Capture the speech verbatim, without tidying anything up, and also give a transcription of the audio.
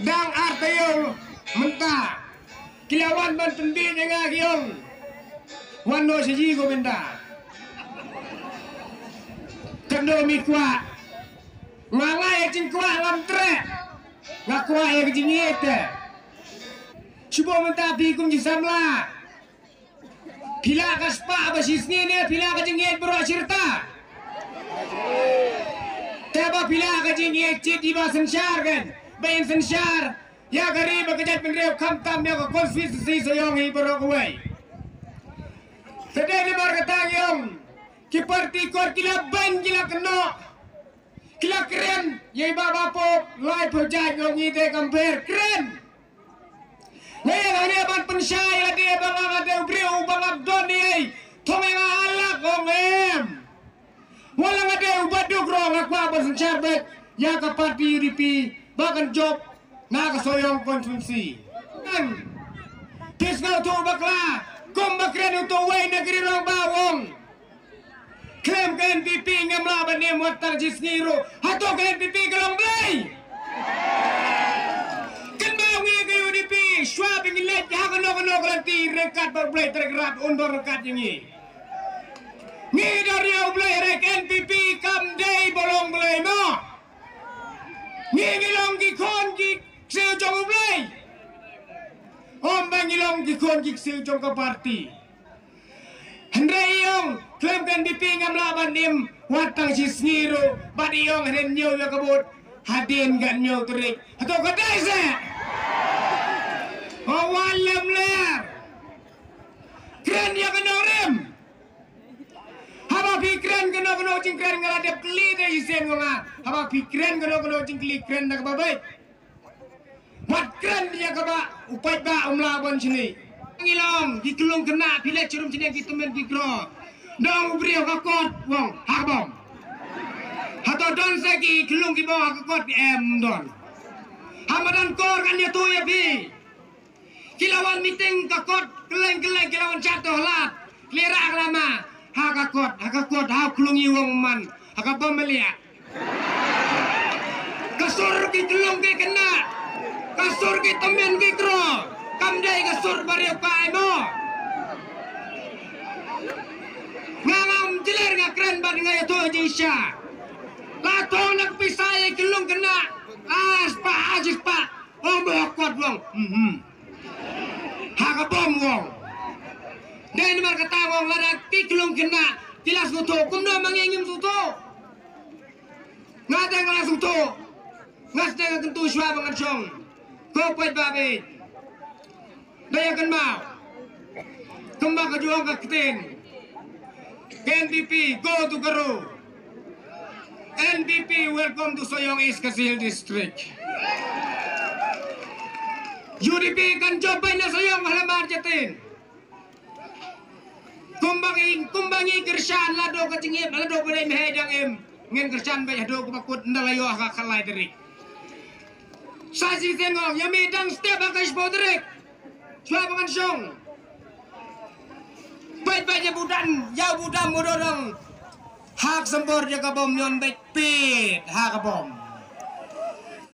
Dang ar taïew mynta ki la wan ban pynbiej ïa nga ki ong, wan noh sha ji ko mynta. Kano mi kwah? Nga nga ïa jingkwah ngam treh. Nga kwah ïa ka jingïeit te. Shu bun mynta phi kum ki samla. Phi lah ka spah ba shisngi ne phi lah ka jingïeit baroh shi rta? Te ba phi lah ka jingïeit, jied i ba synshar kan, ba in synshar ïa ka ri bad ka jaitbynriew, khamtam ïa ka constituency Sohiong hi baroh kawei. Te dei namar kata ngi ong, ki parti kot ki la beiñ, ki la kynnoh, ki la kren ïa i Bah Bapop, laiphew jait, ngi ong i dei kam pher, kren. Nga ïa nga ne ban pynshai lade ba nga nga dei u briew ba ngam don ei. Thong ïa nga alak, ong em. Wat la nga dei u baduk ruh nga kwah ban synshar beit ïa ka parti U D P ba kan jop na ka Sohiong constituency. Kan. Phi sngewthuh bakla, kum ba kren uto uwei na ka ri rangbah, ong. Khlem ka N P P ngam lah ban im wat tang shisngi ruh. Hato ka N P P ka long Blei? Kynmaw ngi ka U D P, shuwa ba ngi leit ha kano kano ka lynti, ryngkat bad U Blei Trai Kynrad un don ryngkat ïa ngi. Ngi don ïa U Blei, hynrei ka N P P kam dei ba long Blei mo. Ngi ngi long ki khun ki ksiew jong U Blei. Ym ba ngi long ki khun ki ksiew jong ka parti. Hynrei i ong, khlem ka N P P ngam lah ban im wat tang shisngi ruh, bad i ong hynrei ñiew ïa ka vote hadien ka ñiew tarik. Hato ka dei se? O, wat lem ler. Kren ïa ka nongrim. Haba phi kren kano kano jingkren, nga la dep kylli da i sien nga. Haba phi kren kano kano jingkylli, kren da kaba beit. Wat kren ïa kaba u paidbah um lah ban shini. Ngi long ki khyllung khynnah, phi leit sharum shane ki tymmen ki kro. Dang u briew ha ka kot, u ong ha ka bom. Hato don se ki khyllung ki bom ha ka kot? Em, don. Ha madan kor kan ïathuh ïa phi. Ki la wan meeting ka kot, kylleng kylleng ki la wan shad to hlad. Ki la rah ka lama ha ka kot, ha ka kot, ha u khyllung i ong man, ha ka bom meliah. Ka sur ki khyllung ki khynnah, ka sur ki tymmen ki kro, kam dei ka sur ba riewpaidbah mo. Nga ngam jylliew, nga kren bad nga ïathuh jingshisha. La thung na ka pisa ïa ki khyllung khynnah, ar spah, ar spah. Ong ba ha kot, u ong. Mhm. Ha ka bom, u ong. Dei namar kata, u ong, lada ki khyllung khynnah ki la sngewthuh, kumno ma ngi ngim sngewthuh? Nga dang la sngewthuh. Nga sdang ka kyntu shuwa ba ngan shong. Ko paidbah, dei ïa kynmaw. Kumba ka ju ong ka ktien, K N P P, go to Garo. N P P, welcome to Sohiong East Khasi Hills District. U D P kan jop beit na Sohiong, ha la mar jatin. Kumba ngi, kumba ngi kyrshan, la dei ka jingim, la dei ba dei mhe dang im, ngin kyrshan beit haduh kaba kut, ynda la ïoh ha ka khatlai tarik. Sa shisien nga ong, ïa mi dang step ha ka shiphew tarik. Shuwa ba ngan shong. Peit, peit ïa u budam, ïa u budam u dang ha ka symbol ïa ka bom, ïon beit peit ha ka bom.